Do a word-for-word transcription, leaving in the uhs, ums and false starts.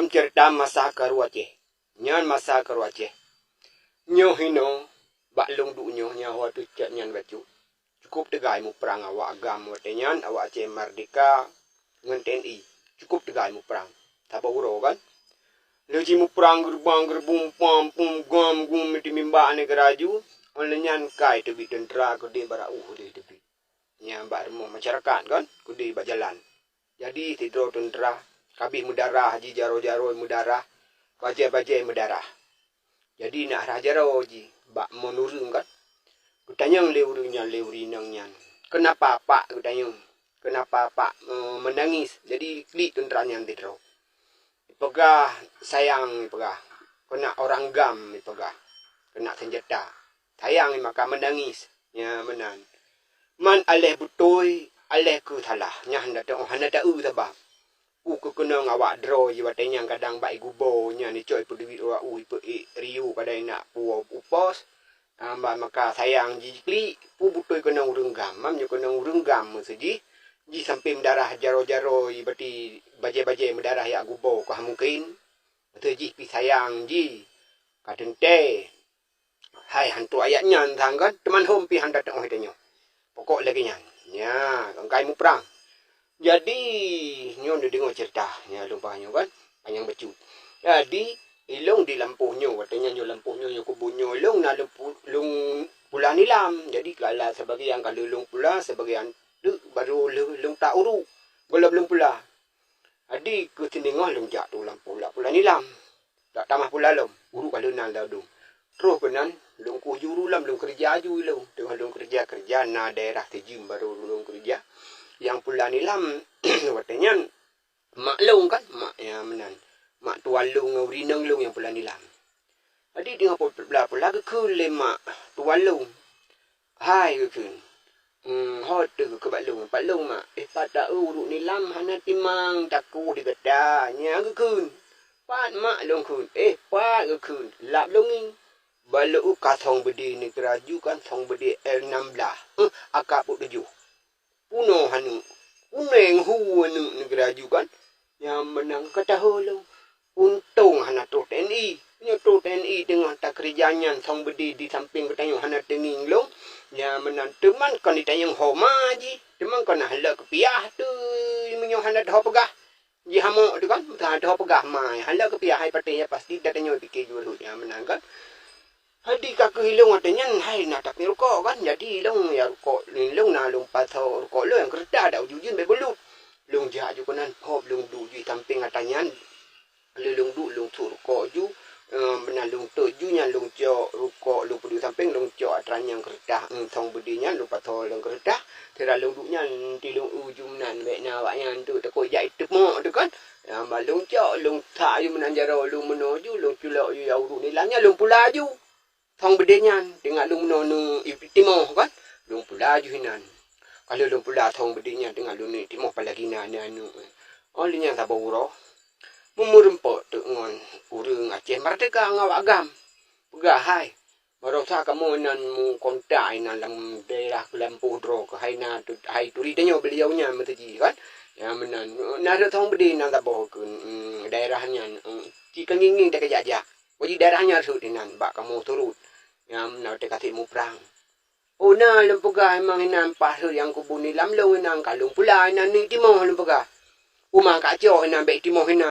Dalam cerita masa karu Aceh. Nyan masa karu Aceh. Nyoe hinoe bak lôn duek nyoe nyang watèe cot nyan bacut. Cukup teugai muprang awak GAM watèe nyan, awak Aceh Merdeka ngon T N I. Cukup teugai muprang. Saboh uroe kan. Lheueh jimuprang geureubang-geureubung pam pum gam gum di mimbak nanggroe aju, óh lheueh nyan kai teubiet teuntra keudeh bak rot u keudeh teubiet. Nyan bak rumoh masyarakat kan, keudeh bak jalan. Jadi sidroe teuntra kabeh meudarah jih, jaroe-jaroe meudarah, bajèe-bajèe meudarah. Jadi na rhah jaroe jih bak mon ureueng kan. Geutanyong lé ureueng nyan lé ureueng inong nyan, "Keunapa pak?" geutanyong. "Keunapa pak, eh, meunangis?" Jadi klik teuntra nyan sidroe. Ipeugah sayang, ipeugah. Keunak orang GAM ipeugah. Keunak seunjata. Sayang maka meunangis. Nyan meunan. Man aléh beutôi, aléh kheueh salah. Nyan hana ta-, hana taeu sabab. Peue keuh keunong awak droe jih watèe nyan kadang bak igubo nyan icok ipeuduek u ipeuék riyeuk kadang inak puwoe u pos. Ah, ma-, maka sayang jih jiklik, peue beutôi keunong ureueng GAM. Mam nyoe keunong ureueng GAM meuseujih, jih sampoe meudarah jaroe-jaroe, berarti bajèe-bajèe meudarah jak gubo ka mungken. Beutôi jih pih sayang jih. Ka teuntèe. Hai hantu ayat nyan sang kan, teuma hom pih hana teuoh tanyoe. Pokok lagèe nyan. Nya, kangkai muprang. Jadi, nyoe neudeungoe ceurita, nya lôn bah nyoe kan, panyang bacut. Jadi, ilông di lampôh nyoe, watèe nyan nyoe lampôh nyoe, nyoe keubon nyoe, ilông na lôn pu-, lôn pula nilam. Jadi, kala sebagian ka lôn pula, sebagian teuk baru lheueh lôn tak uruk. Gohlom lôn pula. Jadi, keu seuningoh lôn jak tu lampôh pula nilam. Tak tamah pula lom, uruk ka lheueh nan ladôm. Troh keunan, lôn kuh juru lam lôn keureuja aju ilông. Teungoh lôn keureuja-keureuja na daerah teujeuem baru lôn keureuja. Nyang pula nilam, watèe nyan, mak lôn kan, mak nyang meunan. Mak tuwan lôn ngon ureueng inong lôn nyang pula nilam. Jadi teungoh pula-pula geukheun lé mak tuwan lôn. Hai geukheun. Hmm, ho teuh geukheun bak lôn, pat lôn mak. Eh, pat taeu uruk nilam hana timang takuh di gata. Nya geukheun. Pat mak lôn kheun. Eh, pat geukheun. Lap lôn ngieng. Bak lôn ka thong beudé nanggroe aju kan thong beudé L enam belas. Eh, AK empat puluh tujuh. Punoh aneuk. Kuneng hu aneuk nanggroe aju kan. Nyang meunan ka taho lôn. Untông hana troh T N I. Nyoe troh T N I teungoh takeureuja nyan thong beudé di sampéng geutanyoe hana teungieng lôn. Nyang meunan teuman kon di tanyoe homa jih. Teuman kon na lheueh keupiah teuh meunyoe hana teuho peugah. Jihamok teuh kan, hana teuho peugah mai. Hana keupiah hai patéh ya pasti geutanyoe pike jureuet nyang meunan kan. Hadi ka keuh ilông watèe nyan hai na tapi rukok kan. Jadi ilông ya rukok ilông na lôn pasoe rukok lôn nyang keureutah dak ujeuen-ujeuen bèk beulut. Lôn jak ju keunan phop lôn duek ju sampéng ata nyan. Lheueh lôn duek lôn sôk rukok ju, eh, meunan lôn tôt ju nyan lôn cok rukok lôn peuduek sampéng lôn cok atra nyang keureutah, eh, thong beudé nyan lôn pasoe lam keureutah. Sira lôn duek nyan ti lôn u ju meunan bèk na awak nyan tu takot jak iteumok tu kan. Nyang ba lôn cok lôn tak ju meunan jaroe lôn meunoe ju lôn culok ju ya uruk nilam nyan lôn pula ju. Thong beudé nyan teungoh lôn meunoe neu timoh kan. Lôn pula ju hinan. Ka lheueh lôn pula thong beudé nyan teungoh lôn neu timoh apalagi na aneuk-aneuk. Óh lheueh nyan saboh uroe meumeureumpok teuk ngon ureueng Aceh Merdeka ngon awak GAM. Peugah hai, barosa kamoe nan meukontak inan lam daerah keu lampôh droe keuh hai na tu-, hai turi tanyoe beuliau nyan meuteujih kan. Nyang meunan na rhot thong beudé nan saboh keu, mm, daerah nyan, mm, ci keungieng-ngieng teukeujak-jak. Wajib daerah nyan rhot inan bak kamoe surut. Nyang meunan teuka sit muprang. Oh na lôn peugah imang inan paih rhot nyang kubun di lam lôn inan ka lôn pula inan ni timoh lôn peugah. Uma ka cok inan bèk timoh inan.